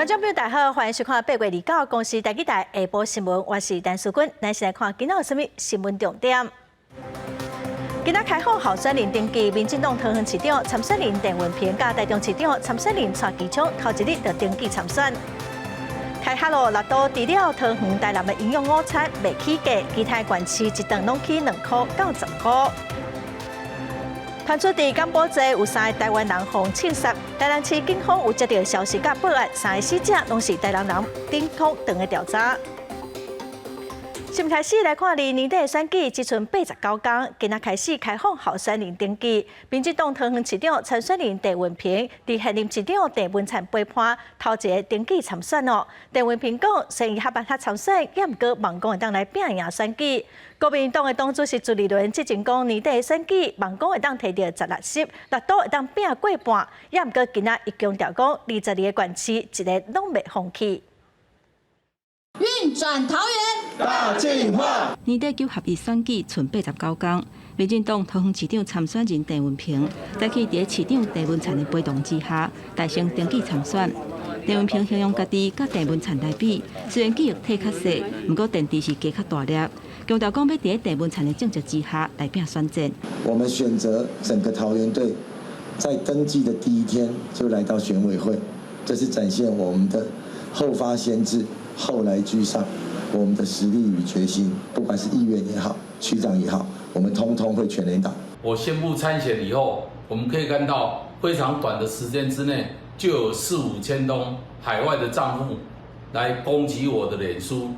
眾朋友大家好，歡迎收看8月29公視台語台下晡新聞，我是陳淑君。咱先來看今仔有啥物新聞重點。今仔開放候選人登記，民進黨桃園市長參選人鄭運鵬佮台中市長參選人蔡其昌，頭一日就登記參選。開學囉，六都除了桃園、台南的營養午餐袂起價，其他縣市一頓攏起2塊到10塊。傳出佇柬埔寨有三个台灣人予槍殺，台南市警方有接到消息佮報案，三个死者攏是台南人，警方正咧調查。新聞開始來看，離年底選舉只賰89工，今仔開始開放候選人登記。民進黨桃園市長參選人鄭運鵬，佇現任市長鄭文燦陪伴，頭一个登記參選哦。鄭運鵬講，雖然伊合辦法參選，也毋過望講會當來拚贏選舉。國民黨的黨主席朱立倫之前講，年底選舉望講會當提著16席，六都會當拚過半，也毋過今仔伊強調講，22個縣市一个攏袂放棄。運轉桃園，大進化。年底九合一選舉賰89工，民進黨桃園市長參選人鄭運鵬，早起佇市長鄭文燦的陪同之下，大聲登記參選。鄭運鵬形容家己佮鄭文燦來比，雖然記憶體較細，毋過電池是加較大粒。強調講欲佇鄭文燦的政策之下來拚選戰。我們選擇整個桃園隊，在登記的第一天就來到選委會，這是展現我們的後發先至。後來居上，我們的實力與決心，不管是議員也好，區長也好，我們通通會全力打。我宣布參選以後，我們可以看到非常短的時間之內，就有四五千通海外的賬戶來攻擊我的臉書，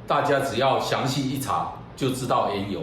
大家只要詳細一查，就知道緣由。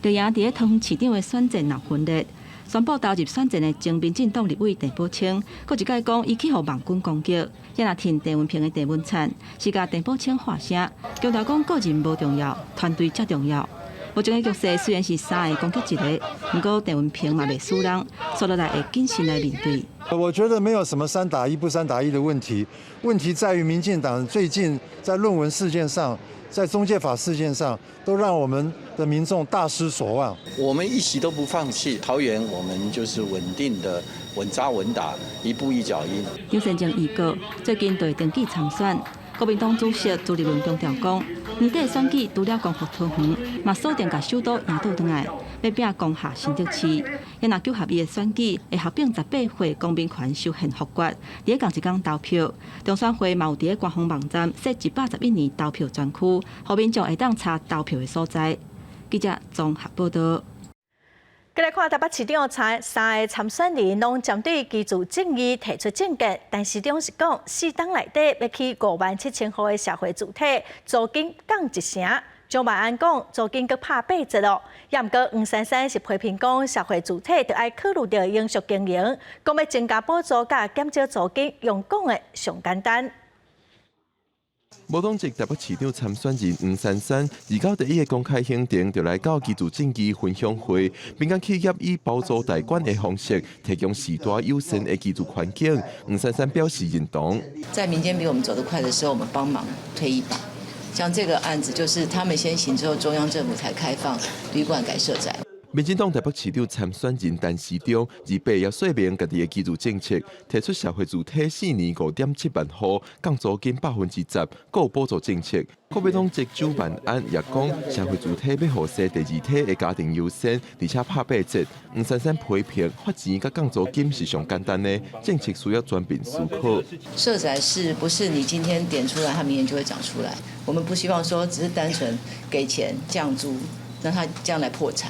綠營佇咧桃園市長的選戰鬧分裂。宣布投入選戰的前民進黨立委鄭寶清，閣一擺講伊去予網軍攻擊，也若挺鄭運鵬的鄭文燦，是共鄭寶清發聲，強調講個人無重要，團隊才重要。目前的局勢雖然是三个攻擊一个，毋過鄭運鵬嘛袂輸人，紲落來會謹慎來面對。我覺得沒有什麼三打一不三打一的問題，問題在於民進黨最近在論文事件上，在中介法事件上，都讓我們的民眾大失所望。我們一席都不放棄，桃園我們就是穩定的、穩紮穩打，一步一腳印。張善政預告，最近就會登記參選。國民黨主席朱立倫強調講，年底選舉除了光復桃園，嘛鎖定共首都贏倒轉來，欲拚攻下新竹市。也若九合一的選舉會合併18歲公民權修憲複決，佇咧仝一工投票。中選會嘛有佇咧官方網站設111年投票專區，予民眾會當查投票的所在。記者綜合報道。過來看台北市長三三个參選人攏針對居住正義提出政見，但市長是講四冬內底欲起57,000戶的社會住宅，租金降一成。蔣萬安講租金閣拍八折囉，也毋過黃珊珊是批評講社會住宅著愛考慮著永續經營，講欲增加補助佮減少租金，用講的上簡單。無黨籍台北市長參選人黃珊珊，29第一个公開行程就來到居住正義分享會，民間企業以包租代管的方式提供時代友善的居住環境。黃珊珊表示認同。在民間比我們走得快的時候，我們幫忙推一把。像這個案子，就是他們先行之後，中央政府才開放旅館改社宅。民進黨台北市長參選人陳時中，28也說明家己的居住政策，提出社會住宅4年5.7萬戶，降租金10%，閣有補助政策。國民黨籍蔣萬安也講，社會住宅欲予生第二胎的家庭優先，而且拍八折。黃珊珊批評發錢佮降租金是上簡單的政策，需要全面思考。社宅是不是你今天點出來，它明天就會長出來？我們不希望說只是單純給錢降租，讓它將來破產。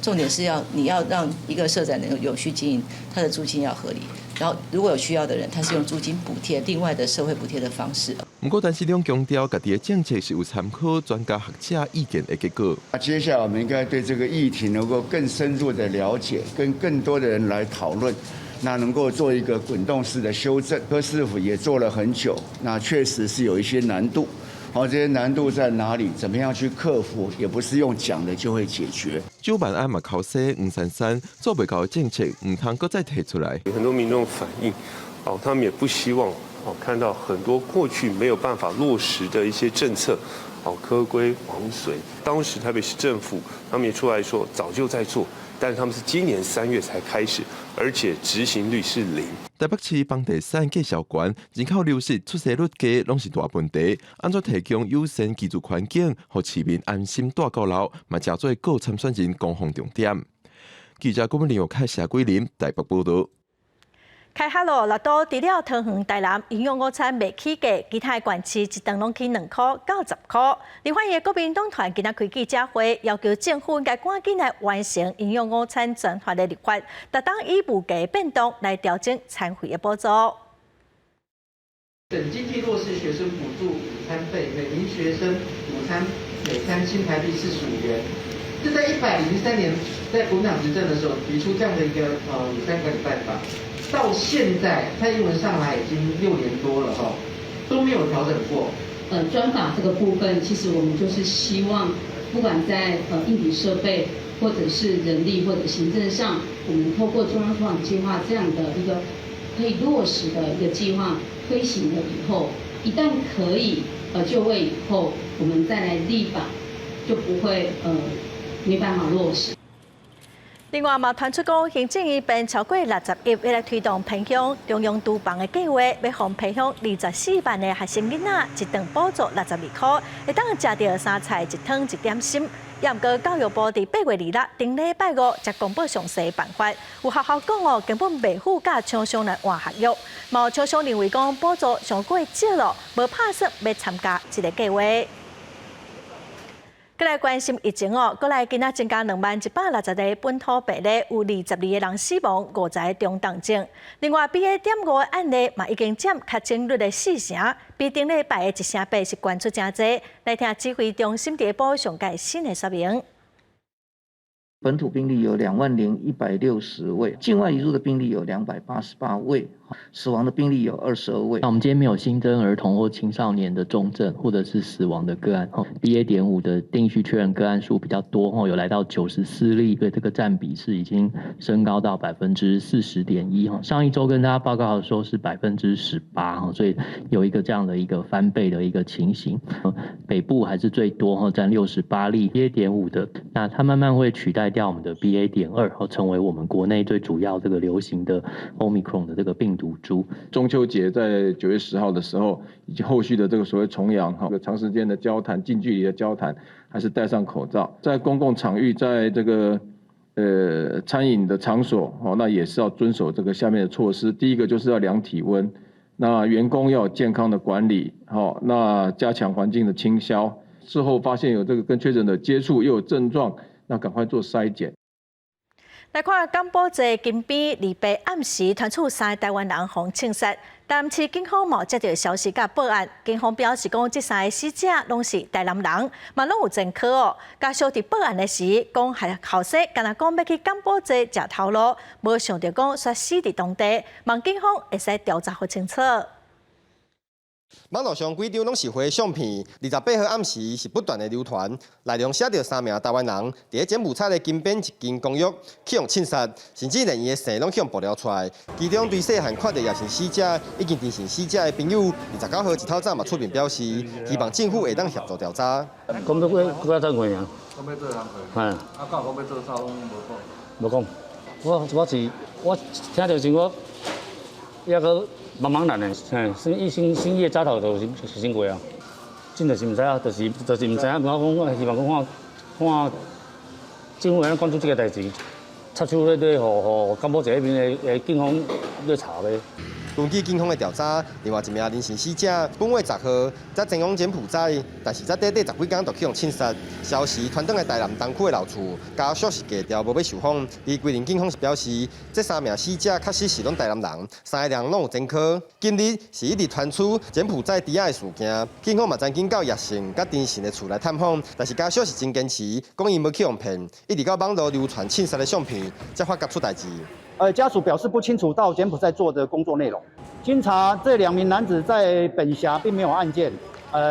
重點是要你要讓一個社宅能夠永續經營，它的租金要合理。然後如果有需要的人，他是用租金補貼，另外的社會補貼的方式。毋過，陳時中強調，家己的政策是有參考專家學者意見的結果。接下來我們應該對這個議題能夠更深入的了解，跟更多的人來討論，那能夠做一個滾動式的修正。柯市府也做了很久，那確實是有一些難度。好，這些難度在哪裡？怎麼樣去克服？也不是用講的就會解決。蔣萬安嘛剾洗黃珊珊做袂到的政策，毋通閣再提出來。很多民眾反映，哦，他們也不希望哦看到很多過去沒有辦法落實的一些政策，哦，柯規黃隨。當時台北市政府他們也出來說，早就在做，但但是他們是今年3月才開始，而且執行率是零。台北市房地產價數懸，人口流失、出生率低，攏是大問題。按怎提供友善居住環境，予市民安心蹛到老，嘛成做各參選人攻防重點。記者郭文玲、開謝桂林台北報道。開學囉，六都除了桃園、台南營養午餐袂起價，其他縣市一頓攏起2塊到10塊。立法院國民黨團今仔開記者會，要求政府應該趕緊來完成營養午餐專法的立法，逐冬以物價變動來調整餐費的補助。等經濟弱勢學生補助午餐費，每名學生午餐每餐新台幣45元。這在103年在國民黨執政的時候提出這樣的一個午餐管理辦法。到現在蔡英文上來已經6年多了哈，都沒有調整過。專法這個部分，其實我們就是希望，不管在硬體設備，或者是人力或者行政上，我們透過中央廚房計劃這樣的一個可以落實的一個計劃推行了以後，一旦可以就位以後，我們再來立法，就不會沒辦法落實。另外嘛，傳出講行政院編超過60億欲來推動偏鄉中央廚房的計劃，欲予偏鄉24萬的學生囡仔一頓補助62塊，會當食著三菜一湯一點心。也毋過教育部佇8月26頂禮拜五才公布詳細辦法，有學校講哦，根本袂赴佮廠商來換合約，嘛有廠商認為講補助傷過少囉，無拍算欲參加這个計劃。閣來關心疫情哦，國內今仔增加20,160個本土病例，有22個人死亡，50個中重症。另外，BA.5的案例嘛已經佔確診率的四成，比頂禮拜的一成八是懸出誠濟。來聽指揮中心佇下晡上蓋新的說明。本土病例有20,160位，境外移入的病例有288位，死亡的病例有22位。那我們今天沒有新增兒童或青少年的重症或者是死亡的個案。BA.5的定序確認個案數比較多，有來到94例，對這個佔比是已經升高到40.1%。上一周跟大家報告的時候是18%，所以有一個這樣的一個翻倍的一個情形。北部還是最多，佔68例。BA.5的，那它慢慢會取代掉我們的 BA.2，成為我們國內最主要這個流行的 Omicron 的這個病毒株。中秋節在9月10號的時候，以及後續的這個所謂重陽哈，長時間的交談、近距離的交談，還是戴上口罩，在公共場域，在這個餐飲的場所，哦，那也是要遵守這個下面的措施。第一個就是要量體溫，那員工要有健康的管理，好，那加強環境的清消。事後發現有這個跟確診的接觸又有症狀，那趕快做篩檢。來看柬埔寨金邊28暗時傳出三个台灣人予槍殺，台南市警方嘛接著消息佮報案，警方表示講這三个死者攏是台南人，嘛攏有前科哦。家屬佇報案的時講，予後生敢若講欲去柬埔寨食頭路，無想著講煞死佇當地，望警方會使調查予清楚。網路上幾張攏是花相片，28號暗時是不斷的流傳，內容寫著三名台灣人佇咧柬埔寨的金邊一間公寓去予槍殺，甚至連伊的姓攏去予爆料出來。其中對細漢看著葉姓死者以及陳姓死者的朋友，29號一透早嘛出面表示，希望政府會當協助調查。講欲過做工課爾。講欲做工課。嗯。啊，敢有講欲做啥攏無講。無講，我是我聽著時我，抑閣茫茫然的，嘿，生意生意早頭就是先過啊，真就是毋知影，就是毋知影，我講希望講看看政府會當關注這個代誌，插手咧咧，予予柬埔寨彼邊的警方咧查咧。根據警方的調查，另外一名林姓死者本月10號才前往柬埔寨，但是才短短十幾工就去予槍殺。消息傳轉來台南東區的老厝，家屬是低調無欲受訪。而桂林警方是表示，這三名死者確實是攏台南人，三个人攏有前科。近日是一直傳出柬埔寨豬仔的事件，警方嘛曾經到葉姓佮陳姓的厝來探訪，但是家屬是真堅持，講伊無去予騙，一直到網路流傳槍殺的相片，才發覺出代誌。家屬表示不清楚到柬埔寨做的工作內容。經查，這兩名男子在本轄並沒有案件，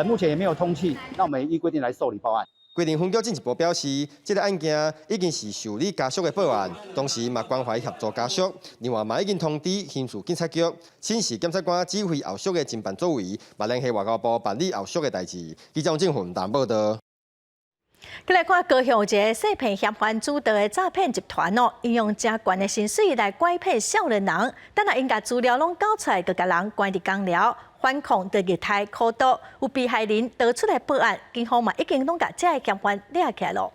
目前也沒有通緝，那我們依規定來受理報案。桂林分局進一步表示，這个案件已經是受理家屬的報案，同時嘛關懷協助家屬。另外嘛已經通知刑事警察局，請示檢察官指揮後續的偵辦作為，嘛聯繫外交部辦理後續的代誌。記者王正雲台報道。來看高雄有一个細騙嫌犯主導的詐騙集團哦，𪜶用誠懸的薪水來拐騙少年人，等下𪜶共資料攏交出來，就共人關佇工寮，反控就虐待苦毒，有被害人提出來報案，警方嘛已經攏共這个嫌犯掠起來囉。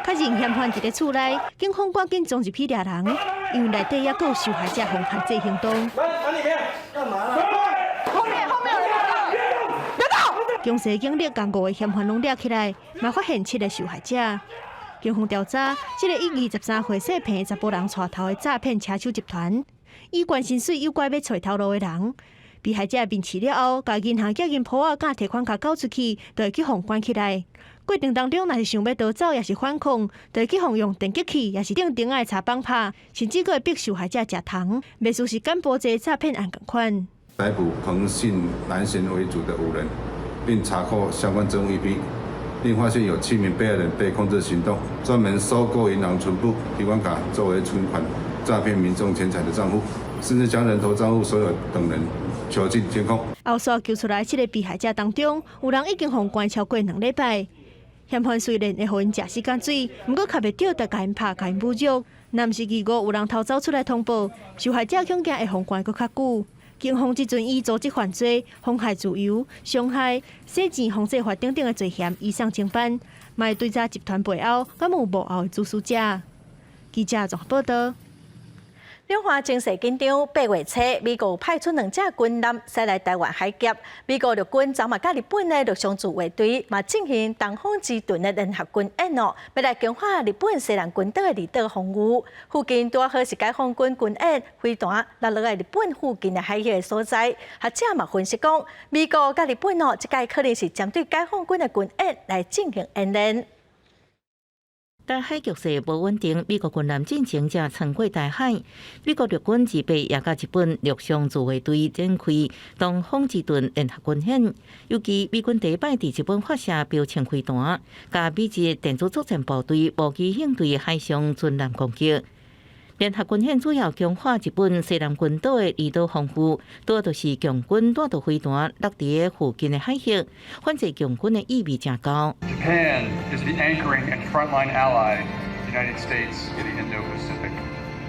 確認嫌犯佇咧厝內，警方趕緊衝入去掠人，因為內底猶閣有受害者予限制行動。後面後面有人，別動！強勢警力共五个嫌犯攏掠起來，嘛發現七个受害者。警方調查，這个以23歲細騙查埔人帶頭的詐騙車手集團，以懸薪水誘拐欲揣頭路的人。被害者面試了後，共銀行寄銀簿仔佮提款卡交出去，就會去予關起來。過程當中，若是想欲逃走，抑是反抗，就會去予用電擊器，抑是釘釘仔的柴棒拍，甚至閣會逼受害者食糖，袂輸是柬埔寨詐騙案仝款。逮捕彭姓男嫌為主的五人，並查扣相關證物一批，另發現有七名被害人被控制行動，專門收購銀行存簿、提款卡作為存款詐騙民眾錢財的賬戶，甚至將人頭賬戶所有等人囚禁監控。後續救出來七个被害者當中，有人已經予關超過2禮拜。嫌犯雖然會予𪜶食死鹼水，毋過較袂著就共𪜶拍、共𪜶侮辱。若毋是二五有人偷走出來通報，受害者恐驚會予關閣較久。警方這陣以組織犯罪、妨害自由、傷害、洗錢防制法等等的罪嫌移送偵辦，嘛會追查集團背後敢有幕後的主使者。記者綜合報道。兩岸情勢緊張，8月初，美國派出兩隻軍艦駛來台灣海峽。美國陸軍昨嘛佮日本的陸上自衛隊嘛進行東方之盾的聯合軍演哦，欲來強化日本西南群島的離島防禦。附近拄好是解放軍軍演飛彈落落來日本附近的海域的所在。學者嘛分析講，美國佮日本哦，這擺可能是針對解放軍的軍演來進行演練。台海局勢無穩定，美國軍艦進前才穿過台海。美國陸軍自備也佮日本陸上自衛隊展開東方之盾聯合軍演，尤其美軍第一擺佇日本發射標槍飛彈，佮美日電子作戰部隊無機應對海上軍艦攻擊。聯合軍演主要強化日本西南群島的離島防護，拄好就是共軍彈道飛彈落佇附近的海域，反制共軍的意味誠高。 Japan is the anchoring and frontline ally of the United States in the Indo-Pacific.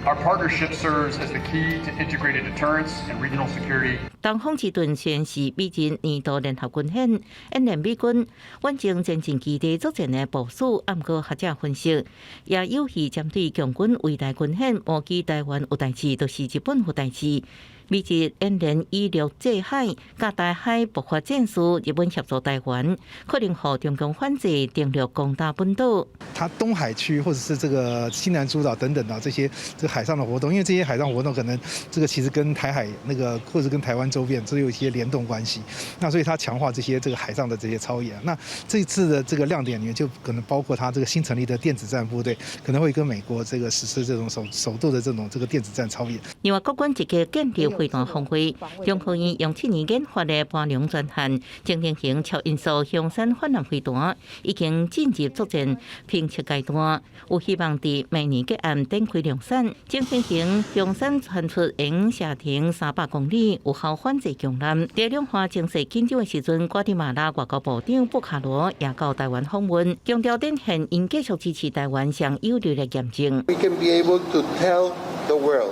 Our partnership serves as the key to integrated deterrence and regional security. 東方之盾雖然是美日年度聯合軍演，演練美軍遠程前進基地作戰的部署。毋過學者分析，也有意針對共軍圍台軍演，無記台灣有代誌，就是日本有代誌。美日演練以陸制海，佮台海爆發戰事，日本協助台灣，可能予中共反制登陸攻打本島。它東海區或者是這個西南諸島等等的這些這個海上的活動，因為這些海上活動可能這個其實跟台海那個或者跟台灣周邊都有一些聯動關係。那所以它強化這些這個海上的這些操演。那這次的這個亮點裡面就可能包括它這個新成立的電子戰部隊，可能會跟美國這個實施這種首度的這種這個電子戰操演。另外，國軍積極建立飛彈防衛，中科院用7年研發的盤龍專項，精靈型超音速雄山反艦飛彈已經進入作戰評測階段，有希望佇明年結案展開量產。精靈型雄山傳出會射程300公里，有效反制強艦。佇兩岸情勢緊張的時陣，瓜地馬拉外交部長布卡羅也到台灣訪問，強調展現𪜶繼續支持台灣上有力的驗證。 We can be able to tell the world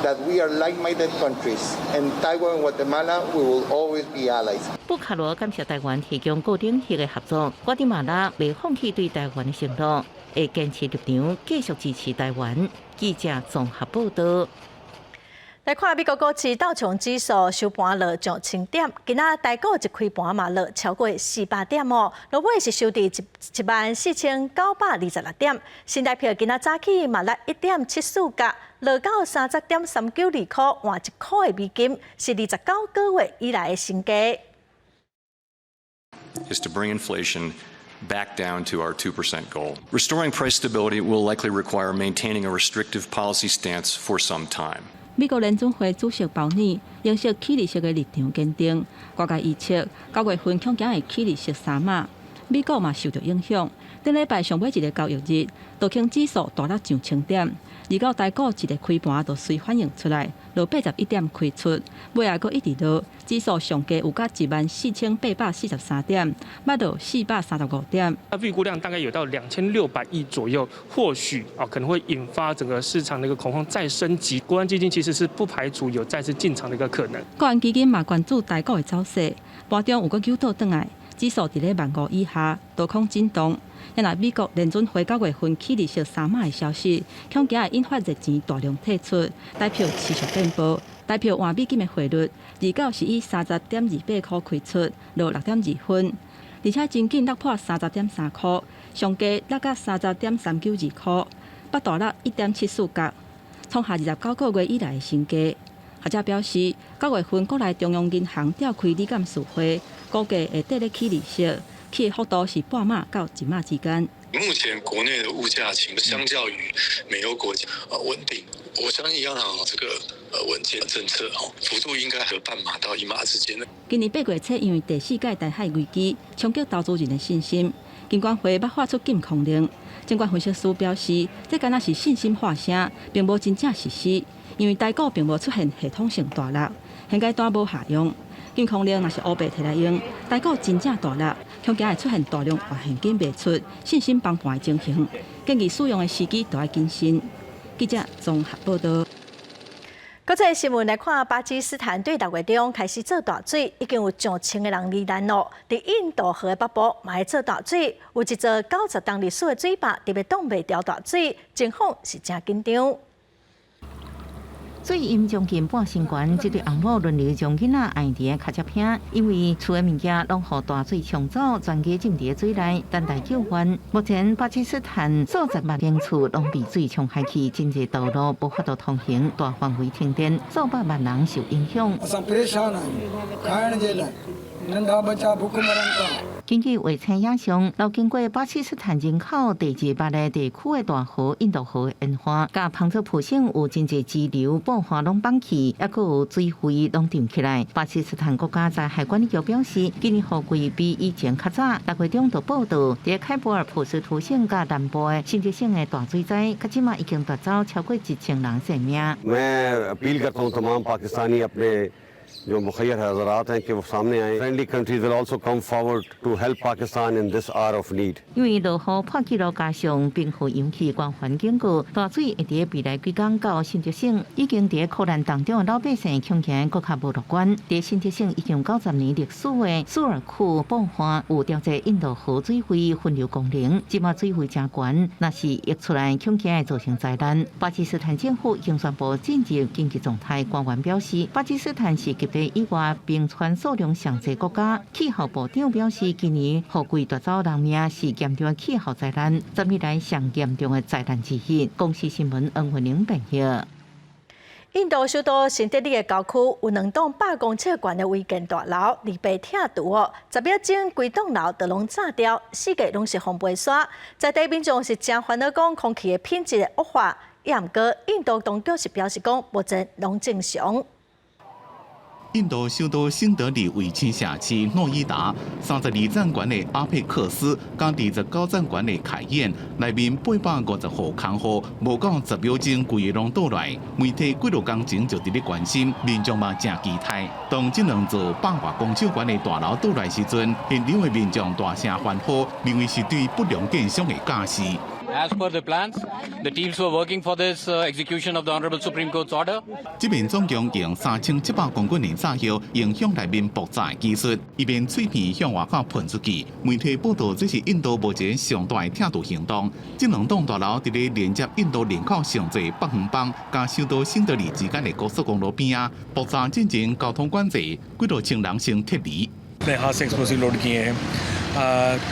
that we are like-minded countries, and Taiwan and Guatemala, we will always be allies. 布卡羅感謝台灣提供各領域的合作，瓜地馬拉袂放棄對台灣的承諾，會堅持立場，繼續支持台灣。記者綜合報道。來看美國股市道瓊指數收盤落上千點，今仔台股一開盤嘛落超過400點哦，落尾是收佇14,926點。新台票今仔早起嘛落1.74角，落到30.392箍換1箍的美金，是29個月以來的新低。 Is to bring inflation back down to our 2% goal. Restoring price stability will likely require maintaining a restrictive policy stance for some time. 美國聯準會主席鮑爾形容起利息的立場堅定，外界預測9月份恐驚會起利息3碼。美國嘛受著影響。頂禮拜上尾一个交易日，道瓊指數大落上千點，二九台股一个開盤就隨反映出來，落81點開出，尾仔閣一直落，指數上低有到14,843點，捌落435點。那預估量大概有到2600億左右，或許啊可能會引發整個市場的一個恐慌再升級。國安基金其實是不排除有再次進場的一個可能。國安基金嘛關注台股的走勢，盤中有閣扭倒轉來，指數佇咧萬五以下，多空震盪。若美國聯準會9月份起利息3碼的消息，恐驚會引發熱錢大量退出，台票持續變薄。台票換美金的匯率，二九是以30.28箍開出，落6.2分，而且真緊落破30.3箍，上低落到30.392箍，捌大落1.74角，創下29個月以來的新低。學者表示，9月份國內中央銀行召開理監事會，估計會綴咧起利息，起的幅度是半碼到一碼之間。目前國內的物價情相較於美歐國家穩定，我相信央行這個穩健政策哦，幅度應該有半碼到一碼之間。今年8月初，因為第四屆台海危機衝擊投資人的信心，金管會捌發出禁空令。證券分析師表示，這敢若是信心發聲，並無真正實施，因為台股並無出現系統性大落，現階段無效用。禁空令若是烏白提來用，台股真正大落，恐驚會出現大量活現金賣出、信心崩盤的情形。建議使用的時機都愛謹慎。記者綜合報道。國際新聞來看，巴基斯坦對6月中開始做大水，已經有上千个人罹難咯。佇印度河的北部嘛會做大水，有一座90冬歷史的水壩特別擋袂牢大水，情況是誠緊張。水淹將近半身懸，這對翁某輪流將囡仔按佇跤車坪，因為厝的物件攏予大水沖走，全家浸佇水內等待救援。目前巴基斯坦數十萬間厝攏被水沖下去，真濟道路無法度通行，大範圍停電，數百萬人受影響。根據衛星影像，流經過巴基斯坦人口第二大的地區的大河印度河沿岸，佮旁遮普省有真濟支流布岸攏崩去，抑閣有水位攏漲起來。巴基斯坦國家災害管理局表示，今年雨季比以前較早。6月中就報導，佇開伯爾普什圖省佮南部的新德省的大水災，到這馬已經奪走超過1000人性命。 मैं अपील करता हूँ तमाम पाकिस्तानी अपने जो मुखय्यर हजरात हैं कि वो सामने आए। Friendly countries will also come forward to help Pakistan in this hour of need。因為落雨破紀錄，加上冰河湧起，官員警告，大水會佇未來幾工到新德省，已經佇苦難當中的老百姓恐驚閣較無樂觀。佇新德省已經90年歷史的蘇爾庫布岸有調節印度河水位分流功能，這馬水位誠懸，若是溢出來，恐驚會造成災難。巴基斯坦政府已經宣布進入緊急狀態。官員表示，巴基斯坦是極地以外冰川數量上濟國家。氣候部長表示，今年雨季奪走人命是嚴重的氣候災難，10年來上嚴重的災難之一。公視新聞黃慧玲編譯。印度首都新德里的郊區有兩棟100公尺懸的違建大樓，擬被拆除哦。10秒鐘，規棟樓就攏炸掉，四界攏是風飛沙。在地民眾是誠煩惱，講空氣的品質會惡化。也毋過，印度當局是表示講，目前攏正常。印度首都新德里衛星城市諾伊達，32層懸的阿佩克斯，佮29層懸的凱燕，內面850戶空戶，無夠10秒鐘，規个攏倒來。媒體幾落工前就佇咧關心，民眾嘛誠期待。當這兩座100外公尺懸的大樓倒來時陣，現場的民眾大聲歡呼，認為是對不良建商的教示。 As per the plans, the teams were working for this execution of the Honorable Supreme Court's order. 這面總共用3700公斤的炸藥，影響內面爆炸的技術，以免碎片向外口噴出去。媒體報道，這是印度目前上大的拆除行動。這兩棟大樓佇咧連接印度人口上濟北方邦佮首都新德里之間的高速公路邊仔，爆炸進前交通管制，幾多千人先撤離。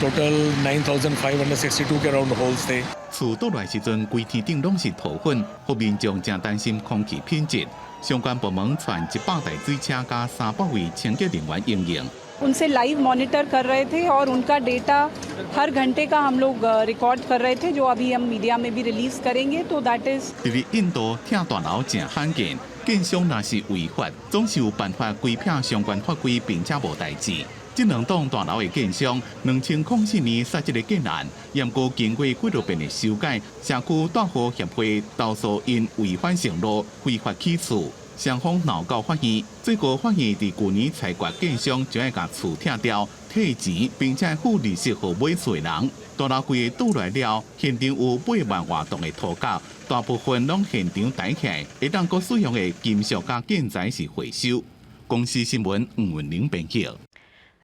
Total 9,562 के around holes थे。厝倒來時陣，規天頂攏是塗粉，予民眾誠擔心空氣品質。相關部門傳100台水車佮300位清潔人員應用。 उनसे live monitor कर रहे थे और उनका डेटा हर घंटे का हम लोग रिकॉर्ड कर रहे थे, जो अभी हम मीडिया में भी रिलीज करेंगे, तो that is 佇咧印度拆大樓誠罕見，建商若是違法，總是有辦法規避相關法規，並且無代誌。這兩棟大樓的建商2004年設這个建案，毋過經過幾落遍的修改，社區大戶協會投訴𪜶違反承諾，非法起厝，雙方鬧到法院，最高法院佇舊年裁決建商將愛共厝拆掉，退錢，並且付利息予買厝的人。大樓規个倒落來了，現場有8萬外棟的塗膠，大部分攏現場抬起來，會當閣使用的金屬佮建材是回收。公視新聞吳文玲編輯。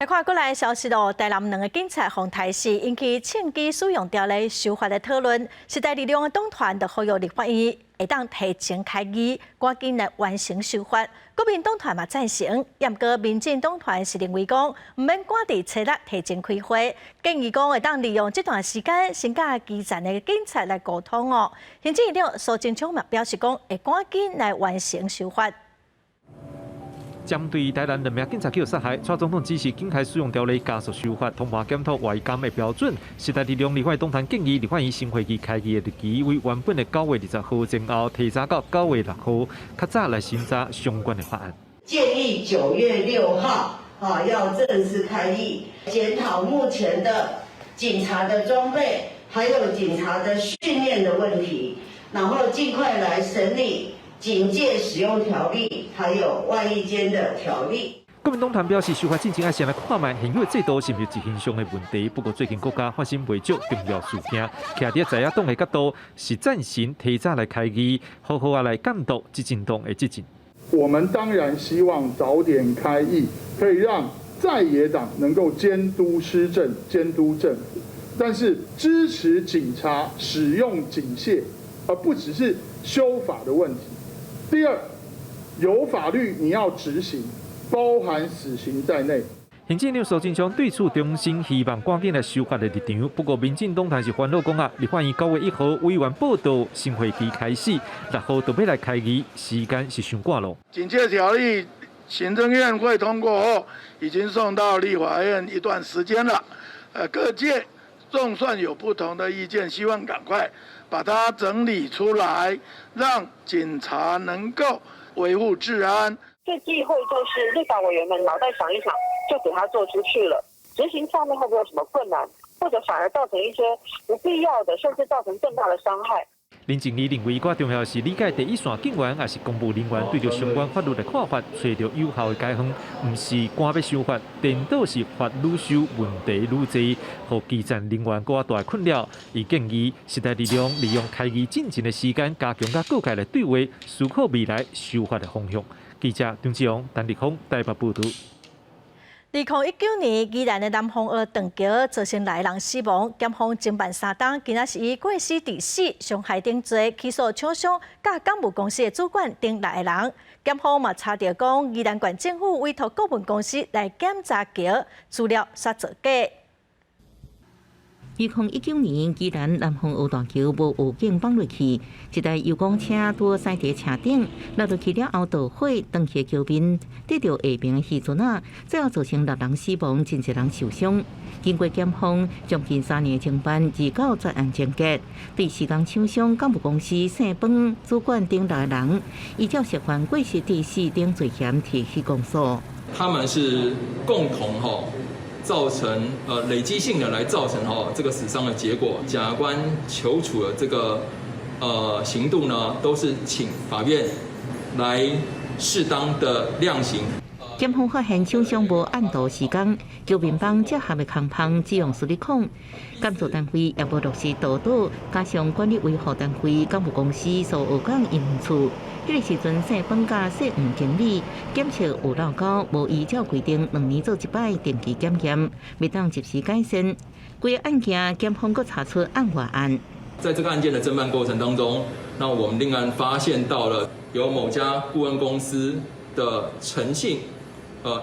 來看國內消息咯，台南兩个警察予刣死，引起槍支使用條例修法的討論。時代力量的黨團就呼籲立法院會當提前開議，趕緊來完成修法。國民黨團嘛贊成，毋過民進黨團是認為講，毋免趕佇初六提前開會，建議講會當利用這段時間先佮基層的警察來溝通哦。行政院長蘇貞昌嘛表示講，會趕緊來完成修法。針對台南兩名警察去予殺害，蔡總統指示警械使用條例加速修法，通盤檢討違監的標準。時代力量立法黨團建議立法院新會期開議的日期為原本的9月20號前後提早到9月6號，較早來審查相關的法案。建議9月6號啊，要正式開議，檢討目前的警察的裝備，還有警察的訓練的問題，然後盡快來審理警械使用條例，還有外役監的條例。國民黨團表示，修法進前愛先來看覓現有制度是毋是執行上的問題。不過最近國家發生袂少重要事件，徛佇在野黨的角度是贊成提早來開議，好好仔來監督執政黨的執政。我們當然希望早點開議，可以讓在野黨能夠監督施政、監督政府，但是支持警察使用警械，而不只是修法的問題。第二，有法律你要執行，包含死刑在內。行政院長蘇貞昌對此重申希望趕緊來修法的立場。不過，民進黨團是煩惱講啊，立法院9月1號委員報到，新會期開始，6號就欲來開議，時間是傷趕咯。警械條例行政院會通過後，已經送到立法院一段時間了。各界總算有不同的意見，希望趕快把它整理出來，讓警察能夠維護治安。最忌諱就是立法委員們腦袋想一想，就給他做出去了，執行上面會不會有什麼困難，或者反而造成一些不必要的，甚至造成更大的傷害。林靜儀認為，較重要是理解第一線警員抑是公務人員對著相關法律的看法，揣著有效的解方，毋是趕欲修法，顛倒是法愈修問題愈濟，予基層人員閣較大的困擾。伊建議時代力量利用開議進前的時間，加強佮各界的對話，思考未來修法的方向。記者張志勇、陳立峰台北報導。2019年，宜蘭的南風澳斷橋造成六个人死亡，檢方偵辦3冬，今仔是以過失致死、傷害等罪起訴廠商佮工務公司的主管等六个人。檢方嘛查著講，宜蘭縣政府委託顧問公司來檢查橋，資料煞造假。2019年，宜蘭南風澳大橋無預警放落去，一台遊光車拄駛佇車頂落落去了後導火，斷去橋面，跌著下爿的漁船仔，最後造成六人死亡，真濟人受傷。經過檢方將近3年的偵辦，29專案終結，對施工廠商、工務公司、姓方主管等六个人，依照涉犯過失致死等罪嫌提起公訴。他們是共同吼造成累積性的來造成吼這個死傷的結果，檢察官求處的這個刑度呢，都是請法院來適當的量刑。檢方發現廠商無按圖施工，橋面板這合的空縫只用矽利康，建造單位也無落實督導，加上管理維護單位工務公司蘇澳港營運處，彼个時陣姓方佮姓黃經理檢測有漏溝，無依照規定2年做一擺定期檢驗，未當及時改善。規个案件，檢方閣查出案外案。在這個案件的偵辦過程當中，那我們另案發現到了有某家顧問公司的陳姓，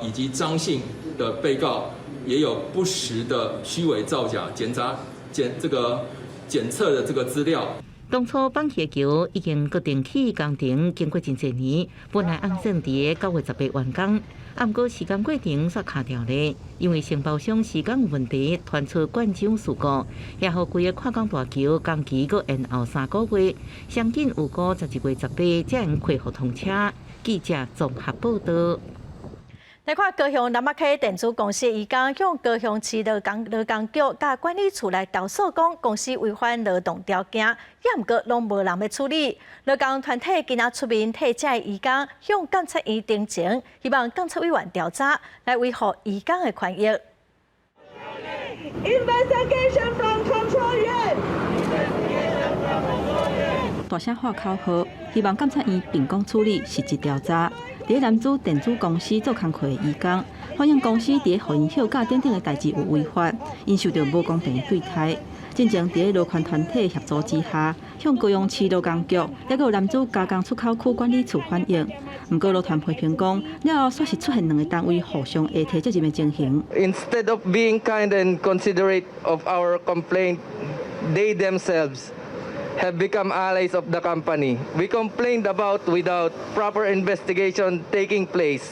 以及張姓的被告也有不實的虛偽造假檢查檢這個檢測的這個資料。當初放棄橋已經決定起工程，經過真濟年，本來按算佇9月18完工，毋過時間過程煞卡掉咧，因為承包商時間有問題，傳出灌漿事故，也予規個跨港大橋工期閣延後3個月，上緊預估12月18才能恢復通車。記者綜合報導。來看高雄南仔溪電子公司移工向高雄市勞工勞工局佮管理處來投訴，講公司違反勞動條件，也毋過攏無人欲處理。勞工團體今仔出面替這移工向監察院陳情，希望監察委員調查來維護移工的權益。 Investigation from control 院。大聲喊口號，希望監察院秉公處理，實質調查。佇南子電子公司做工課的移工，反映公司佇予𪜶休假等等的代誌有違法，𪜶受著無公平的對待。進前佇勞權團體協助之下，向高雄市勞工局，抑閣有南子加工出口區管理處反映。毋過勞團批評講，了後煞是出現兩个單位互相下提責任的情形。 Instead of being kind and considerate of our complaint, they themselves have become allies of the company. We complained about without proper investigation taking place.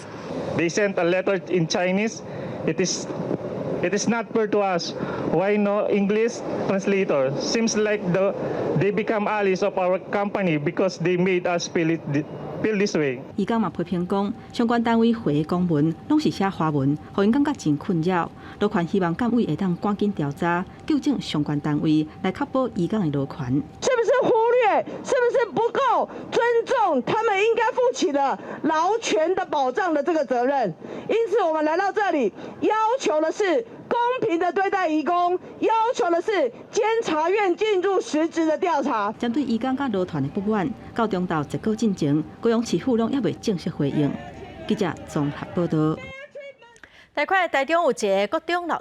They sent a letter in Chinese. It is not fair to us. Why no English translator? Seems like they become allies of our company because they made us feel this way. 移工嘛批評講，相關單位回的公文攏是寫華文，予𪜶感覺真困擾。勞權希望監委會當趕緊調查，糾正相關單位來確保移工的勞權。是不是忽略？是不是不夠尊重他們應該負起的勞權的保障的這個責任？因此，我們來到這裡，要求的是公平的對待移工，要求的是監察院進入實質的調查。針對移工佮勞團的不滿，到中晝結果進前，高雄市府攏猶未正式回應。記者綜合報道。來看台中有一个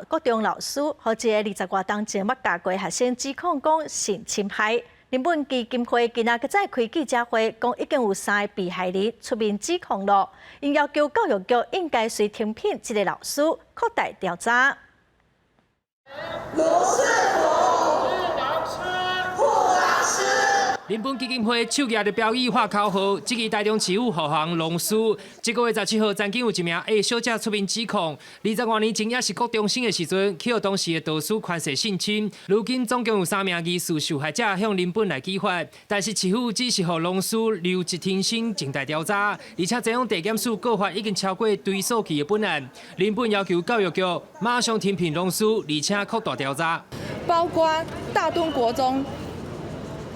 國中老師，予一个20外冬前捌教過學生指控講性侵害。人本基金會今仔閣再開記者會，講已經有三个被害人出面指控囉，𪜶要求教育局應該隨停聘這个老師，擴大調查。羅世福，老師。人本基金會手舉著標語喊口號，這支台中市府護航老師。這个月17號，曾經有一名 A 小姐出面指控，20外年前猶是國中生的時陣，去予當時的導師權勢性侵。如今總共有三名疑似受害者向人本來舉發，但是市府只是予老師留職停薪，靜待調查。而且這種地檢署告發已經超過追訴期的本案，人本要求教育局馬上停聘老師，而且擴大調查，包括大墩國中、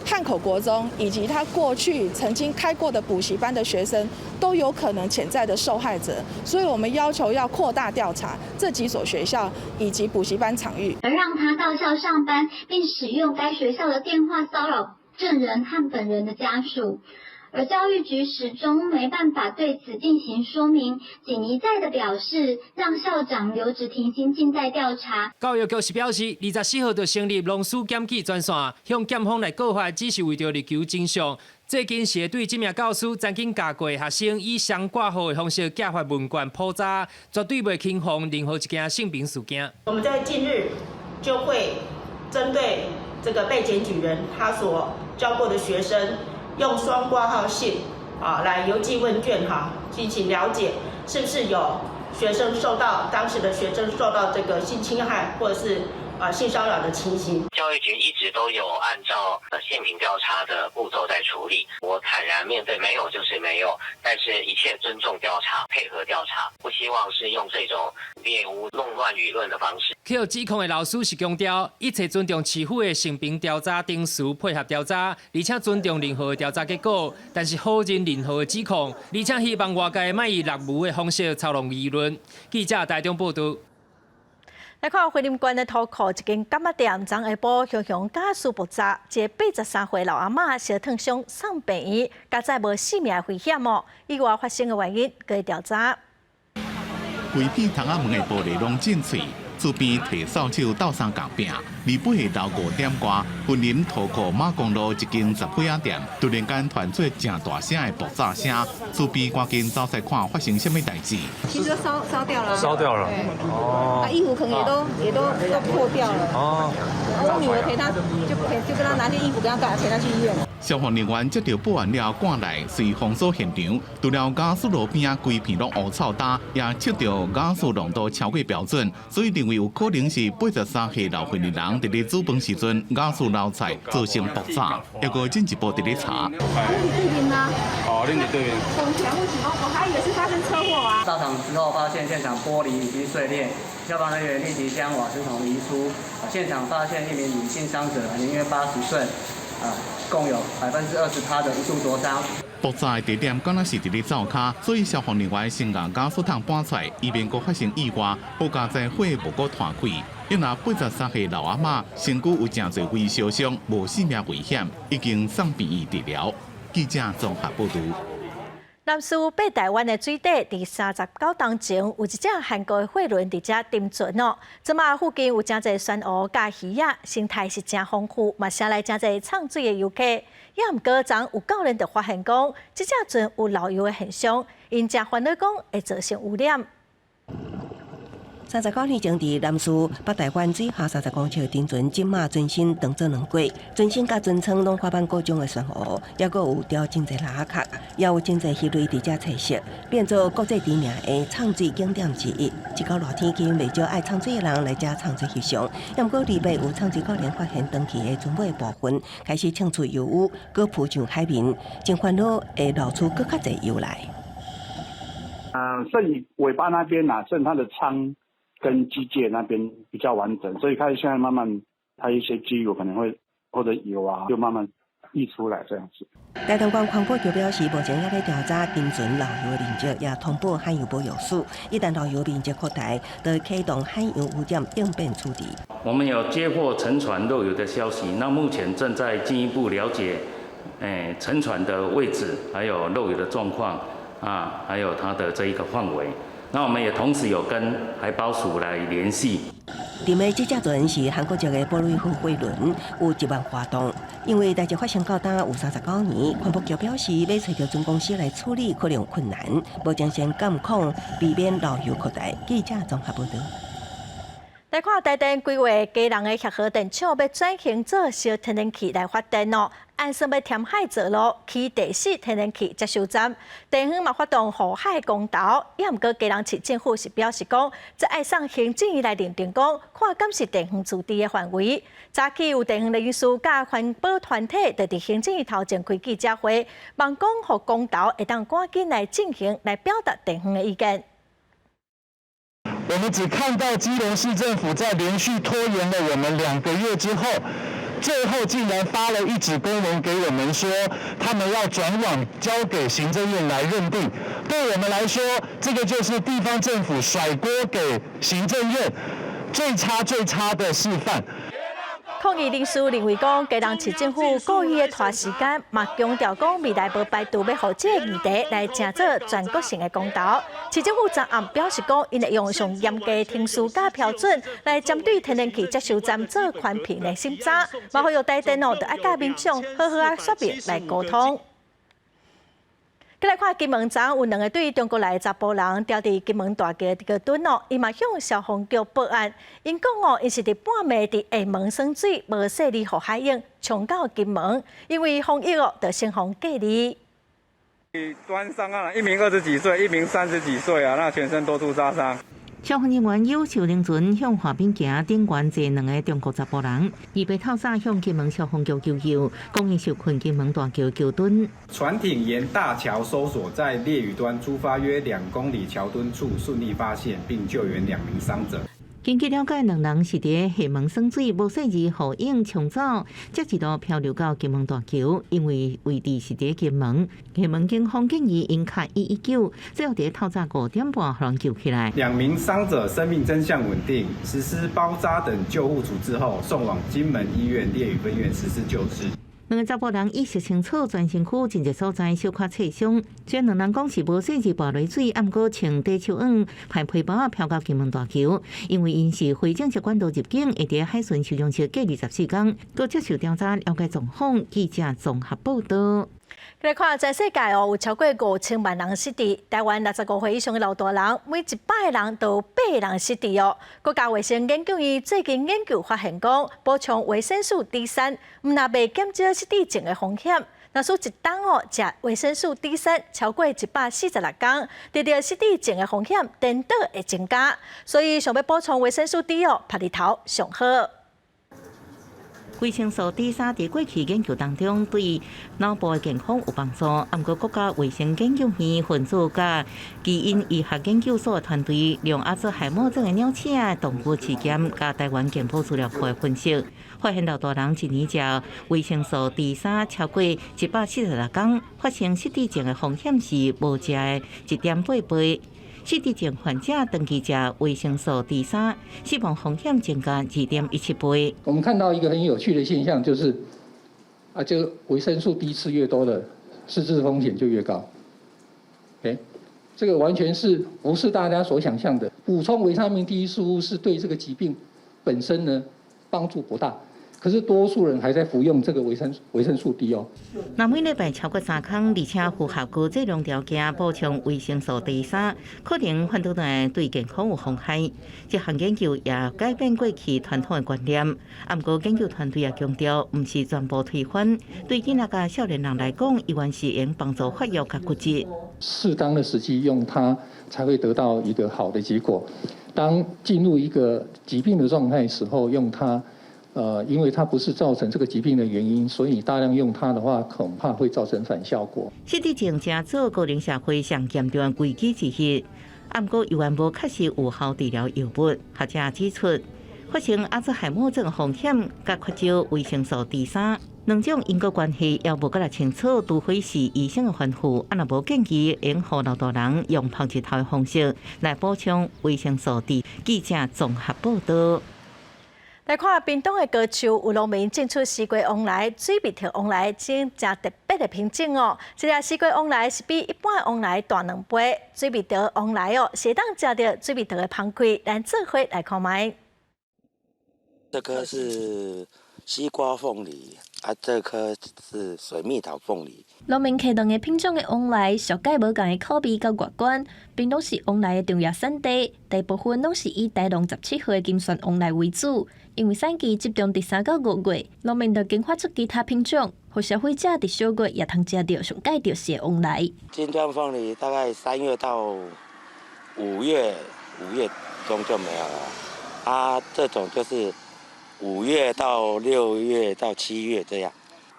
漢口國中以及他過去曾經開過的補習班的學生，都有可能潛在的受害者，所以我們要求要擴大調查這幾所學校以及補習班場域，而讓他到校上班，並使用該學校的電話騷擾證人和本人的家屬，而教育局始終沒辦法對此進行說明，僅一再的表示讓校長留職停薪，靜待調查。教育局是表示，24號就成立老師檢舉專線，向檢方來告發，只是為著力求真相。最近是對這名教師曾經教過學生以雙掛號的方式寄發問卷普查，絕對袂輕放任何一件性平事件。我們在近日就會針對這個被檢舉人他所教過的學生，用雙掛號信啊來郵寄問卷哈，進行了解，是不是有學生受到當時的學生受到這個性侵害或者是性騷擾的情形。教育局一直都有按照性平調查的步驟在處理，我坦然面對，沒有就是沒有，但是一切尊重調查，配合調查，不希望是用這種獵巫弄亂輿論的方式。予指控的老師是強調，一切尊重市府的性平調查程序，配合調查，而且尊重任何的調查結果，但是否認任何的指控，而且希望外界莫以獵巫的方式操弄輿論。記者台中報道。來看雲林縣的塗庫一間柑仔店，昨下晡熊熊瓦斯爆炸，一个83歲老阿嬤燒燙傷送病院，佳哉無性命危險哦。意外發生的原因，閣調查。規片窗仔門的玻璃攏震碎，厝邊提掃帚鬥相共拚。28號5點外，雲林塗庫馬公路一間雜貨仔店，突然間傳出誠大聲的爆炸聲，厝邊趕緊走出來看發生啥物代誌。其實燒掉了。燒掉了。哦。啊，衣服可能也都破掉了。哦。我女兒陪她，就跟她拿件衣服給她帶，陪她去醫院。消防人員接到報案了，趕來隨封鎖現場，除了瓦斯爐邊仔規片攏烏臭焦，也測著瓦斯濃度超過標準，所以認為有可能是83歲老歲的人佇咧煮飯時陣瓦斯漏菜造成爆炸，猶閣進一步佇咧查。對面啊。哦，恁佇對面。我還以為是發生車禍啊。到場之後，發現現場玻璃已經碎裂，消防人員立即將瓦斯桶移出。現場發現一名女性傷者，年約80歲，啊，共有20%的一度灼傷。爆炸地點敢若是佇咧灶跤，所以消防人員先共瓦斯桶搬出來，以免閣發生意外。好佳哉火無閣湠開。一名83歲老阿嬤身軀有誠濟微燒傷，無性命危險，已經送病院治療。記者綜合報導。南勢北台灣的水底，佇39冬前有一隻韓國的貨輪佇遮沉船哦。這馬附近有誠濟珊瑚佮魚仔，生態是誠豐富，嘛捎來誠濟藏水的遊客。也毋過昨有教練就發現講，這隻船有漏油的現象，𪜶誠煩惱講會造成污染。 39年前，佇南勢北台灣水下30公尺沉船，這馬船身當做軟骨，船身佮船艙攏發滿各種的珊瑚，抑閣有釣真濟螺仔殼，也有真濟魚類佇遮棲息，變做國際知名的藏水景點之一。一到熱天氣，袂少愛藏水的人來遮藏水翕相。毋過禮拜有藏水教練發現長期的船尾部分開始滲出油污，閣浮上海面，真煩惱會漏出閣較濟油來。嗯，剩尾巴那邊啊，剩它的艙跟機械那邊比較完整，所以開始現在慢慢，它一些機油可能會或者油啊，就慢慢溢出來這樣子。台東縣環保局表示，目前也咧調查沉船漏油的面積，也通報海洋保育署。一旦漏油面積擴大，就會啟動海洋污染應變處置。我們有接獲沉船漏油的消息，那目前正在進一步了解，沉船的位置，還有漏油的狀況，啊，還有它的這一個範圍。那我們也同時有跟海保署來聯繫。沉的這隻船是韓國籍的保瑞號貨輪，有1萬外噸。因為代誌發生到今有39年，環保局表示欲揣著船公司來處理可能有困難，目前先監控，避免漏油擴大。記者綜合報導。來看台電規劃基隆的協和電廠欲轉型做燒天然氣來發電哦，按算欲填海造陸，起第四天然氣接收站，地方嘛發動護海公投，也毋過基隆市政府是表示講，這愛送行政院來認定講，看敢是地方自治的範圍。早起有地方人士佮環保團體，就佇行政院頭前開記者會，望講予公投會當趕緊來進行，來表達地方的意見。我們只看到基隆市政府在連續拖延了我們2個月之後，最後竟然發了一紙公文給我們說，他們要轉往交給行政院來認定。對我們來說，這個就是地方政府甩鍋給行政院最差最差的示範。抗議人士認為講，基隆市政府故意的拖時間，嘛強調講未來無排除欲予這個議題來成做全國性的公投。市政府昨暗表示講，𪜶會用上嚴格程序佮標準來針對天然氣接收站做環評的審查，嘛呼籲台電哦，著愛佮民眾好好仔說明來溝通。閣來看金門昨有兩个對中國來的查埔人，牢佇金門大橋佇個墩哦，𪜶嘛向消防局報案，𪜶講哦，𪜶是佇半暝佇廈門耍水，無細膩予海湧衝到金門，因為防疫哦，就先予隔離。端上岸，一名20幾歲，一名30幾歲啊，那全身多處扎傷。消防人員有救輪船向岸邊行，頂懸坐兩个中國查埔人，二八透早向金門消防局求救，講𪜶受困金門大橋橋墩。船艇沿大橋搜索，在烈嶼端出發約2公里橋墩處順利發現並救援兩名傷者。根據了解，兩人是佇廈門耍水，無細膩予湧沖走，才一路漂流到金門大橋。因為位置是佇金門，廈門警方建議𪜶敲119，最後佇透早5點半予人救起來。兩名傷者生命徵象穩定，實施包紮等救護處置後，送往金門醫院烈嶼分院實施救治。兩個查埔人意識清楚，全身軀真濟所在小可擦傷。雖然兩人講是無細膩跋落水，毋過穿短手網歹皮包仔飄到金門大橋。因為𪜶是非正式管道入境，會佇海巡收容室隔離14天，閣接受調查了解狀況。記者綜合報導。來看全世界哦，有超過5000萬人失智。台灣65歲以上的老大人，每100個人就有8個人失智哦。國家衛生研究院最近研究發現講，補充維生素 D3，毋但袂減少失智症的風險。若是一冬哦，食維生素 D 三超過146天，得著失智症的風險顛倒會增加。所以想欲補充維生素 D 哦，曬日頭上好。維生素 D 三佇過去研究當中對腦部的健康有幫助。毋過國家衛生研究院分子佮基因醫學研究所的團隊，用阿茲海默症的鳥鼠仔動物試驗，佮台灣健保資料庫的分析，發現老大人一年食維生素 D 三超過146工，發生失智症的風險是無食的1.8倍。失智症患者長期食維生素 D 三，死亡風險增加2.17倍。我們看到一個很有趣的現象，就是啊，這個維生素 D 吃越多的，失智風險就越高。誒，這個完全是不是大家所想象的？補充維他命 D 似乎是對這個疾病本身呢幫助不大。可是多數人還在服用這個維生素 D 哦。若每禮拜超過3工，而且符合高劑量條件補充維生素 D 三，可能反倒來對健康有風險。這項研究也改變過去傳統的觀念。毋過研究團隊也強調，毋是全部推翻。對囡仔佮少年人來講，依然是會幫助發育佮骨質。適當的時機用它，才會得到一個好的結果。當進入一個疾病的狀態時候，用它。因為它不是造成這個疾病的原因，所以大量用它的話，恐怕會造成反效果。失智症誠做高齡社會上嚴重的危機之一，毋過猶原無確實有效治療藥物。學者指出，發生阿茲海默症風險佮缺少維生素 D 三兩種因果關係猶無閣來清楚，除非是醫生的吩咐，啊若無建議，應予老大人用芳日頭的方式來補充維生素 D。記者綜合報道。來看屏東的高樹，有農民種出西瓜旺來、水蜜桃旺來，種誠特別的品種哦。這粒西瓜旺來是比一般旺來大2倍，水蜜桃旺來哦，是會當食著水蜜桃的芳氣。咱做伙來看覓。這顆是西瓜鳳梨，啊，這顆是水蜜桃鳳梨。農民摕兩个品種的旺來，屬蓋無仝的口味佮外觀。屏東是旺來的重要產地，大部分攏是以台農17號的金鑽旺來為主。因為產期集中佇3到5月，農民就研發出其他品種，予消費者佇小月也通食著上蓋著時的旺來。金鑽鳳梨大概3月到5月，5月中就沒有了。啊，這種就是5月到6月到7月這樣。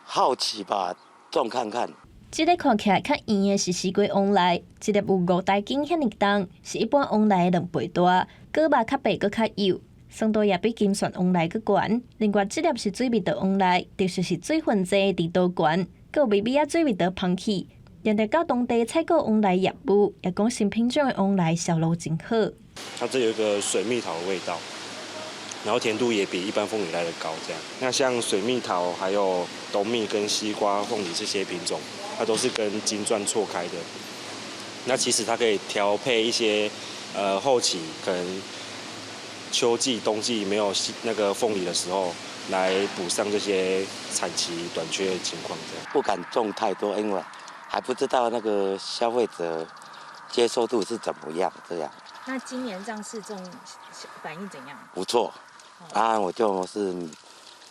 好奇吧，種看看。這个看起來較圓的是西瓜旺來，一粒有5公斤遐爾重，是一般旺來的2倍大，果肉較白閣較幼，酸度也比金鑽旺來閣懸。另外，這粒是水蜜桃旺來，特色是水分濟、甜度懸，閣有微微仔水蜜桃芳氣。連著到當地採購旺來業務，也講新品種的旺來銷路真好。它這有一個水蜜桃的味道，然後甜度也比一般鳳梨來得高。這樣，那像水蜜桃、還有董蜜跟西瓜鳳梨這些品種，它都是跟金鑽錯開的。那其實它可以調配一些，後期可能秋季、冬季沒有那個鳳梨的時候，來補上這些產期短缺的情況。這樣不敢種太多，因為還不知道那個消費者接受度是怎麼樣。這樣。那今年這樣試種反應怎樣？不錯，啊，我就是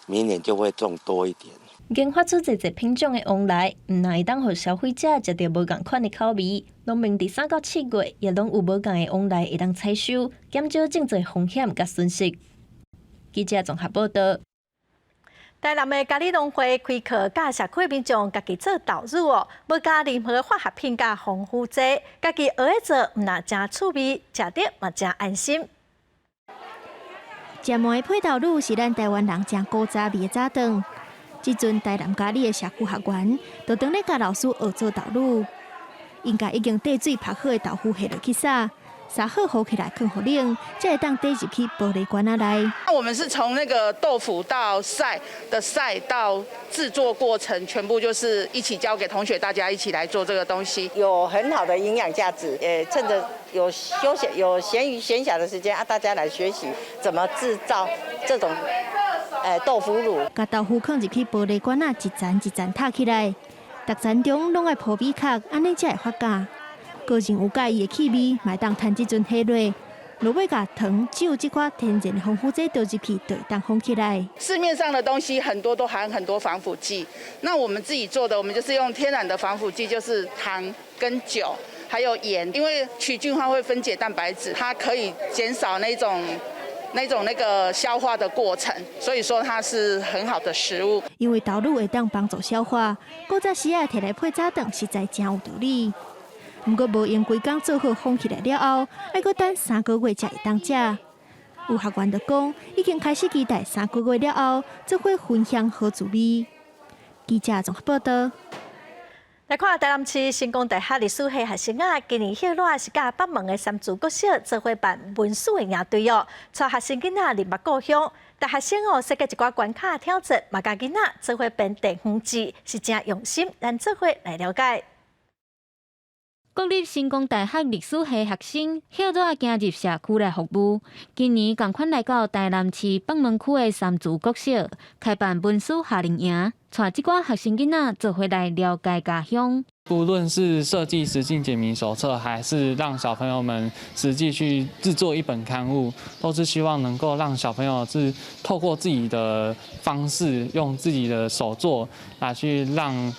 明年就會種多一點。研發出濟濟品種的旺來，毋但會當予消費者食著無仝款的口味，農民佇3到7月也攏有無仝的旺來會當採收，減少種植風險佮損失。記者綜合報道。台南的嘉里農會開課，教社區民眾家己做豆乳哦，無加任何化學品佮防腐劑，家己學咧做，毋但誠趣味，食著嘛誠安心。食糜配豆乳是咱台灣人誠古早味的早頓。這陣台南佳里的社區學員，就當咧教老師學做豆乳，𪜶共已經綴水曝好的豆腐下落去撒，撒好糊起來，囥予冷，才會當綴入去玻璃罐仔內。那我們是從那個豆腐到曬的曬到製作過程，全部就是一起交給同學，大家一起來做這個東西，有很好的營養價值。趁着有休閒、有閒餘閒暇的時間啊，大家來學習怎麼製造這種豆腐乳。共豆腐囥入去玻璃罐仔，一層一層疊起來，逐層中攏愛鋪米殼，按呢才會發酵。個人有佮意的氣味，嘛會當趁這陣下落。落尾共糖、酒這款天然防腐劑倒入去，就會當封起來。市面上的東西很多都含很多防腐劑，那我們自己做的，我們就是用天然的防腐劑，就是糖跟酒，還有鹽，因為曲菌它會分解蛋白質，它可以減少那種那種那個消化的過程，所以說它是很好的食物。因為豆乳會當幫助消化，古早時仔摕來配早頓，實在誠有道理。毋過無閒規工做好封起來了後，愛閣等3個月才會當食。有學員就講，已經開始期待三個月了後，做伙分享好滋味。記者綜合報道。來看台南市成功大學歷史系學生仔，今年歇熱是佮北門的三芝國小做伙辦文史的營隊哦，帶學生囡仔認捌故鄉。大學生哦設計一寡關卡挑戰，嘛共囡仔做伙編地方志，是誠用心，咱做伙來了解。國立成功大學歷史系學生歇熱行入社區來服務，今年仝款來到台南市北門區的三芝國小，開辦文史夏令營，帶這寡學生囡仔做伙來了解家鄉。不論是設計實境解謎手冊，還是讓小朋友們實際去製作一本刊物，都是希望能夠讓小朋友是透過自己的方式，用自己的手作來去讓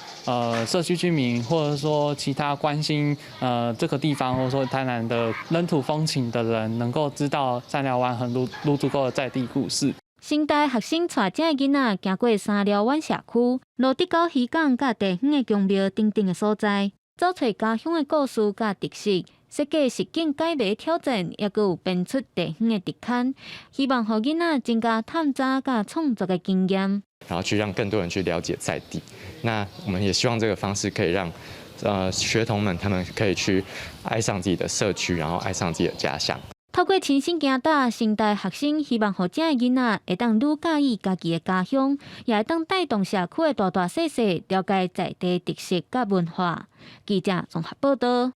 社區居民，或者說其他關心這個地方，或者說台南的本土風情的人，能夠知道三寮灣和蘆轳溝的在地故事。成大學生帶遮的囡仔行過三寮灣社區、蘆竹溝漁港佮地方的宮廟等等的所在，找揣家鄉的故事佮特色，設計實境解謎挑戰，抑閣有編出地方的特刊，希望予囡仔增加探查佮創作的經驗，然後去讓更多人去了解在地。那我們也希望這個方式可以讓學童們他們可以去愛上自己的社區，然後愛上自己的家鄉。透過親身行踏，成大學生希望予遮的囡仔會當愈佮意家己的家鄉，也會當帶動社區的大大細細了解在地特色佮文化。記者綜合報道。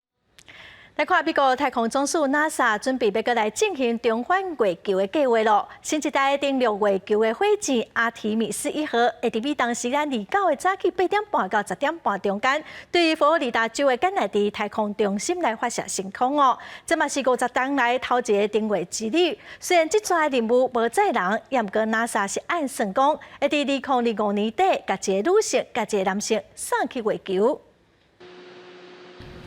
來看美國太空總署 NASA 準備欲閣來進行重返月球的計劃囉。新一代登陸月球的火箭阿提米斯一號，會佇美東時間29的早起8點半到10點半中間，對佛羅里達州的甘迺迪太空中心來發射升空哦。這嘛是50冬來頭一个登月之旅。雖然這逝的任務無載人，也毋過 NASA 是按算講，會佇2025年底，共一个女性、共一个男性送去月球。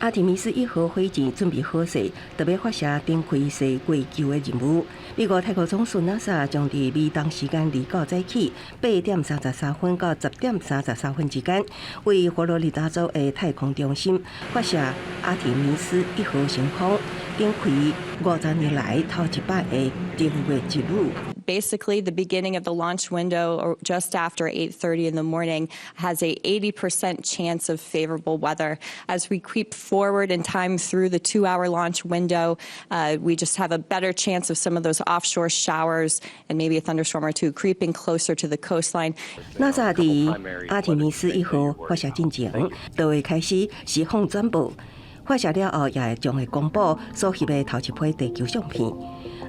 阿提米斯一號火箭準備好勢，著欲發射展開踅月球的任務。美國太空總署 NASA 將佇美東時間29早起8點33分到10點33分之間，為佛羅里達州的太空中心發射阿提米斯一號升空，展開50年來頭一擺的登月之旅。 Basically, the beginning of the launch window, or just after 8:30 in the morning, has a 80% chance of favorable weather. As we creep forward in time through the 2-hour launch window, we just have a better chance of some of those offshore showers and maybe a thunderstorm or two creeping closer to the coastline. NASA 佇阿提米斯一號發射進前，就會開始實況轉播。發射了後，也會將會公布所翕的頭一批地球相片。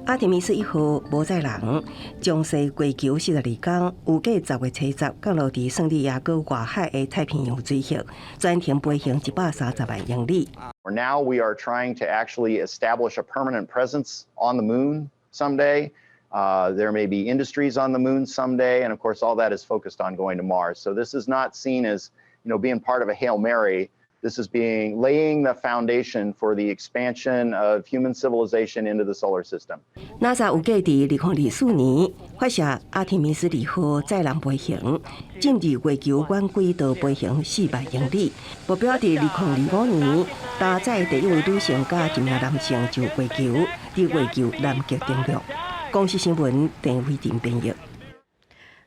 阿提米斯一號無載人，將踅月球42工，預計10月70降落佇聖地亞哥外海的太平洋水域，全程飛行130萬英里。 Now we are trying to actually establish a permanent presence on the moon someday. There may be industries on the moon someday, and of course, all that is focused on going to Mars. So this is not seen as being part of a Hail Mary. This is being laying the foundation for the expansion of human civilization into the solar system. NASA 預計佇2024年發射阿提米斯二號載人飛行，進入月球遠軌道飛行4萬英里。目標佇2025年搭載第一位女性佮一名男性上月球，佇月球南極登陸。公視新聞鄭偉婷編譯。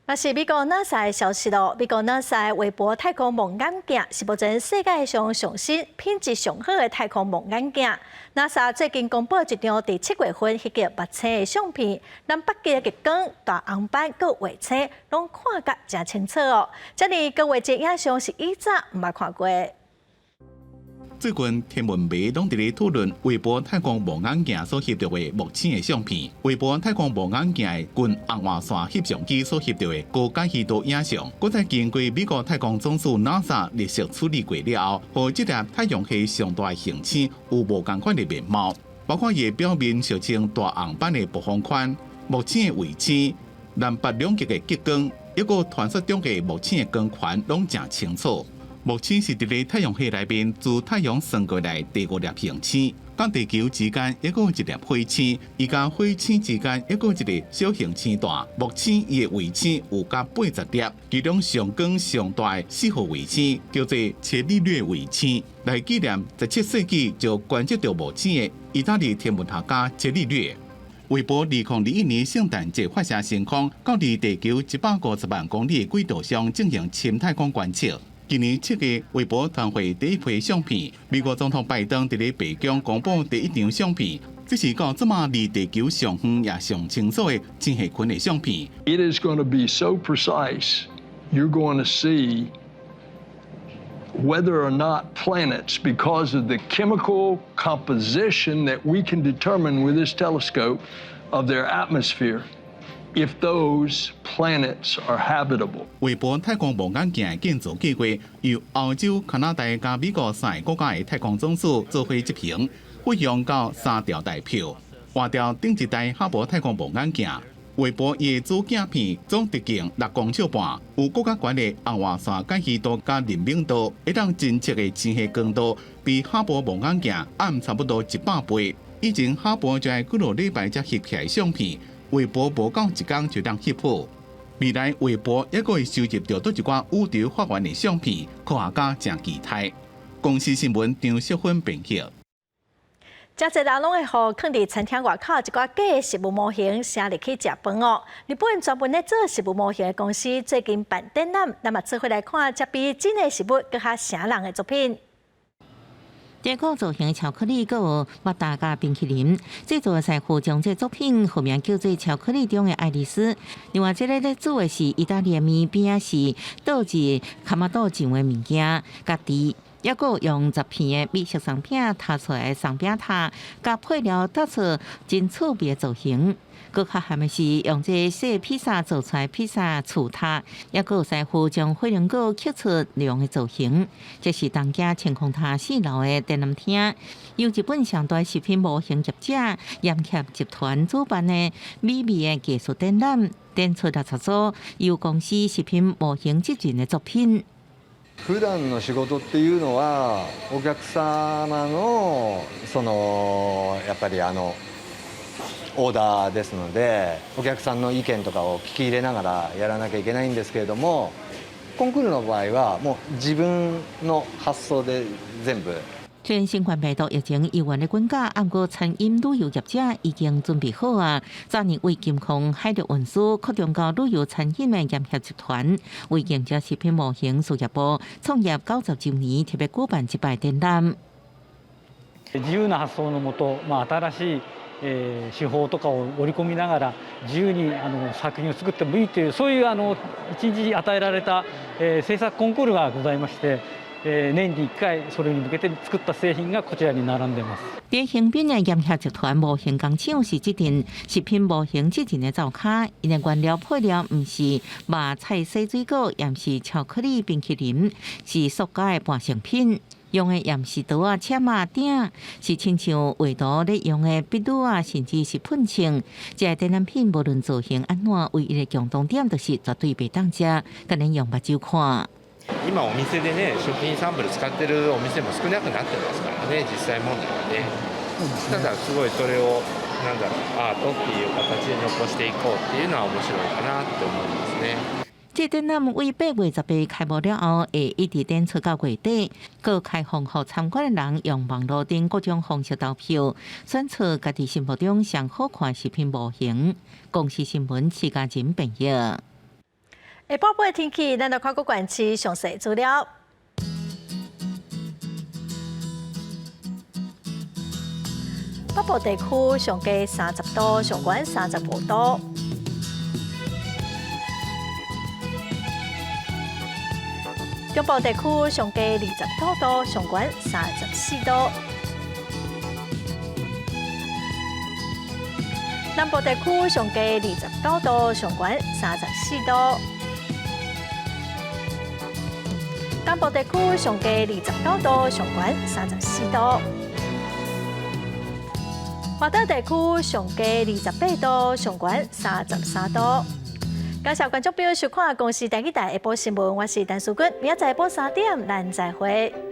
嘛是美國 NASA 的消息囉。美國 NASA 韋伯太空望遠鏡是目前世界上上新、品質上好的太空望遠鏡。NASA 最近公布一張佇7月份翕著木星的相片，南北極的極光、大紅斑閣衛星，攏看甲誠清楚哦。遮爾高畫質影像是以前毋捌看過。最近天文迷攏佇咧討論韋伯太空望遠鏡所翕著的木星的相片。韋伯太空望遠鏡的近紅外線翕相機所翕著的高解析度影像，閣再經過美國太空總署 NASA 綠色處理過了後，予這粒太陽系上大的行星有無仝款的面貌，包括伊表面俗稱大紅斑的暴風圈、木星的衛星、南北兩極的極光，抑閣傳說中的木星的光環，攏誠清楚。木星是佇咧太陽系內面自太陽算過來第五粒行星，佮地球之間猶閣有一粒火星，伊佮火星之間猶閣有一个小行星帶。木星伊的衛星有甲80粒，其中上光上大的四號衛星叫做伽利略衛星，來紀念17世紀就觀測著木星的意大利天文學家伽利略。韋伯2021年聖誕節發射升空，到離地球150萬公里的軌道上進行深太空觀測。今年7月，韋伯傳回第一批相片。美國總統拜登佇咧白宮公布第一張相片，這是到這馬離地球上遠也上清楚的星系群的相片。 It is going to be so precise, you're going to see whether or not planets, because of the chemical composition that we can determine with this telescope of their atmosphere, if those planets are habitable. 韋伯太空望遠鏡的建造計劃由歐洲、加拿大佮美國三个國家的太空總署做伙執行，費用到3兆台票，換掉頂一代哈勃太空望遠鏡。韋伯伊的主鏡片總直徑6公尺半，有閣較懸的紅外線解析度佮靈敏度，會當偵測的星系光度比哈勃望遠鏡暗差不多100倍。以前哈勃就愛幾落禮拜才翕起來相片，韋伯無夠一工就當翕好。未來韋伯猶閣會收集著佗一寡宇宙發源的相片，科學家誠期待。公視新聞張淑芬編輯。誠濟人攏會予囥佇餐廳外口一寡假的食物模型，吸入去食飯哦。日本專門咧做食物模型的公司最近辦展覽，咱嘛做伙來看這比真的食物閣較成人的作品。這個造型的巧克力，閣有抹茶佮冰淇淋，製作的師傅將這作品號名叫做《巧克力中的愛麗絲》。另外，這个咧煮的是意大利麵餅，是倒置卡瑪豆醬的物件，家己猶閣用10片的美式鬆餅疊出來的鬆餅塔，佮配料搭出真趣味的造型。閣較譀的是用這細披薩做出來披薩厝塔，猶閣有師傅將火龍果刻出龍的造型。這是東京晴空塔四樓的展覽廳，由日本上大食品模型業者鹽協集團主辦的美味的藝術展覽，展出60組由公司食品模型製成的作品。普段の仕事っていうのはお客様のそのやっぱりあのオーダーですので、お客さんの意見とかを聞き入れながらやらなきゃいけないんですけれども、コンクールの場合はもう自分の発想で全部。雖然新冠病毒疫情猶原咧滾價，毋過餐飲旅遊業者已經準備好啊！昨年為金控海陸運輸擴張到旅遊餐飲的鹽協集團，為迎接食品模型事業部創業90週年，特別舉辦這擺展覽。自由な発想のもと、まあ新しい手法とかを織り込みながら自由に作品を作ってもいいという、そういう一日与えられた制作コンクールがございまして。年に1回それに向けて作った製品がこちらに並んでます。佇橫濱的鹽協集團模型工廠是這陣食品模型製成的灶跤，𪜶的原料配料毋是肉菜洗水果，也毋是巧克力冰淇淋，是塑膠的半成品。用的也毋是刀仔、鉗仔、鼎，是親像畫圖咧用的筆擼仔，甚至是噴槍。這个展覽品無論造型按怎，唯一的共同點就是絕對袂當食，干焦用目睭看。今お店でね、食品サンプル使ってるお店も少なくなってますからね、実際問題はね。ただすごいそれをなんだろう、アートっていう形で残していこうっていうのは面白いかなって思いますね。這展覽為8月18開幕了後，會一直展出到月底，閣開放予參觀的人用網路頂各種方式投票，選出家己心目中上好看食品模型。公視新聞徐嘉仁編譯。下晡晡天氣，咱來看各縣市詳細資料。北部地區上低30度，上懸35度。中部地區上低29度，上懸34度。南部地區上低29度，上懸34度。東部地區上低29度，上懸34度。華東地區上低28度，上懸33度。感謝觀眾朋友收看《公視台語台下晡新聞》，我是陳淑君，明仔載下晡3點，咱再會。